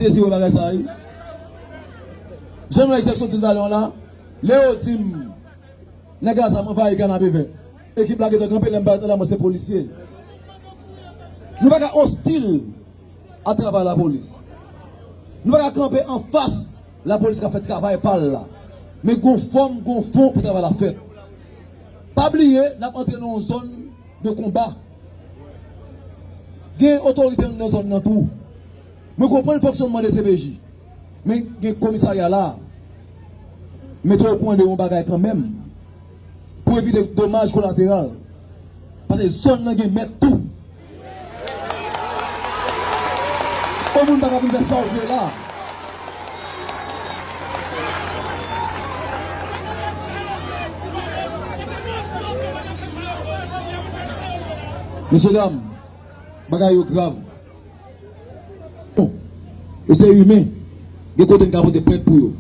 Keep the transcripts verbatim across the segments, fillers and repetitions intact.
Sezi wè bagay sa a, wi. Jan nou egzèk soti l talè an la, lè yo di m nèg a zam anvayi Kanapevè. Ekip la gentan kanpe, lè m pale talè a, mwen se polisye. Nou pa ka ostil a travay lapolis. Nou pa ka kanpe anfas lapolis k ap fè travay pa l la. Men gon fòm, gon fon pou travay la fèt. Pa bliye, n ap antre nan yon zòn de konba. Gen otorite anndan zòn nan tou. Mwen konprann fonksyònman D C P J. Men gen komisarya la. Mete w okouran de yon bagay kanmenm. Pou evite domaj kolateral. Paske zòn nan gen mèt tou. Yon moun pa ka vin fè sa w vle la. Mesye dam, bagay yo grav. Bon, yo se imen. Gen kote n ka pote plent pou yo.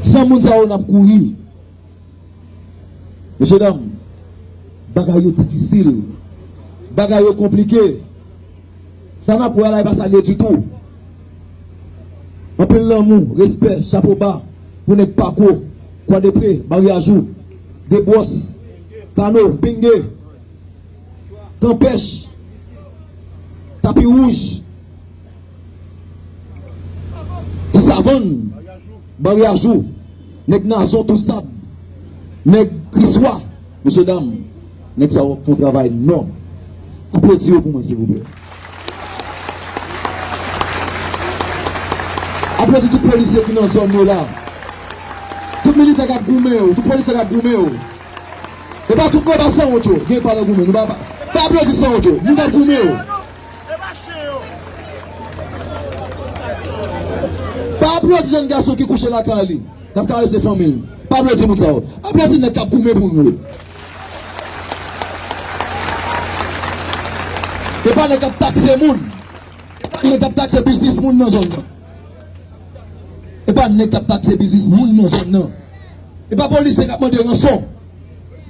San moun sa yo n ap kouri. Mesye dam, bagay yo difisil. Bagay yo konplike. Sa n ap wè la, e pa sa l ye ditou. Anpil lanmou, respè, chapo ba pou nèg Pako, Kwadepre, Baryajou, Debwòs, Kano, Penge, Kanpèch, Tapi Wouj, Ti Savann, Baryajou, nèg Nazon, Tousab, nèg Kriswa, mesye dam, nèg sa yo fè yon travay nòb. Aplodi yo pou mwen, silvouplè. Aplodi tout polisye ki nan zòn yo la. Tout militè k ap goumen yo, tout polisye k ap goumen yo. E pa tout konba sanwont yo, gen pa nan goumen. Nou pa, pa, pa aplodi sanwont yo, moun k ap goumen yo. Pa aplodi jèn gason ki kouche lakay li, k ap karese fanmi l. Pa aplodi moun sa yo. Aplodi nèg k ap goumen pou nou yo. E pa nèg k ap takse moun. E pa nèg k ap takse biznis moun nan zòn nan. E pa nèg k ap takse biznis moun nan zòn nan. E pa polisye k ap mande ranson.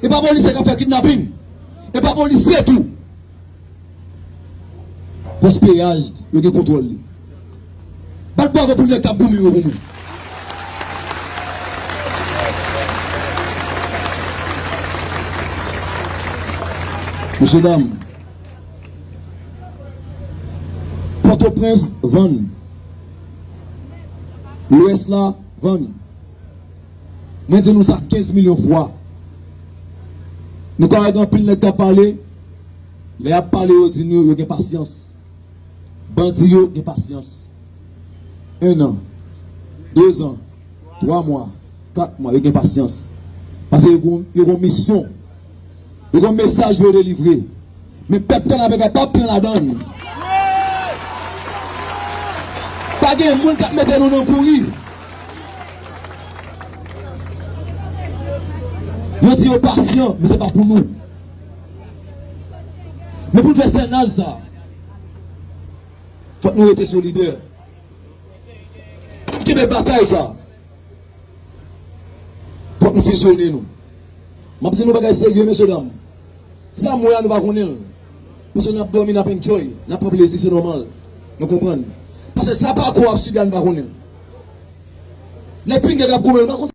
E pa polisye k ap fè kidnaping. E pa polisye tou. Pòs peyaj, yo gen kontwòl li. Bat bravo pou nèg k ap goumen yo pou mwen. Mesye dam, Pòtoprens vann. Lwès la vann. Mwen di nou sa kenz milyon fwa. Nou ka wè gen anpil nèg k ap pale. Lè y ap pale, yo di nou yo gen pasyans. Bandi yo gen pasyans. En an, de zan, twa mwa, kat mwa, yo gen pasyans. Paske yo gon, yo gon misyon. Yo gon mesaj pou yo delivre. Men pèp Kanapevè p ap pran ladan l. Pa gen moun k ap mete nou nan kouri. Yo di yo pasyan, men se pa pou nou. Men pou n fè sènaj sa, fòk nou rete solidè. Pou n kenbe batay sa, fòk nou fizyone nou. M ap di nou bagay serye, mesye dam. Sa m wè a, nou pa konnen l. Paske n ap dòmi, n ap enjoy, n ap pran plezi, se nòmal. Nou konprann. Paske sa Pako ap sibi a, nou pa konnen l. Nèg Penge k ap goumen, nou pa konn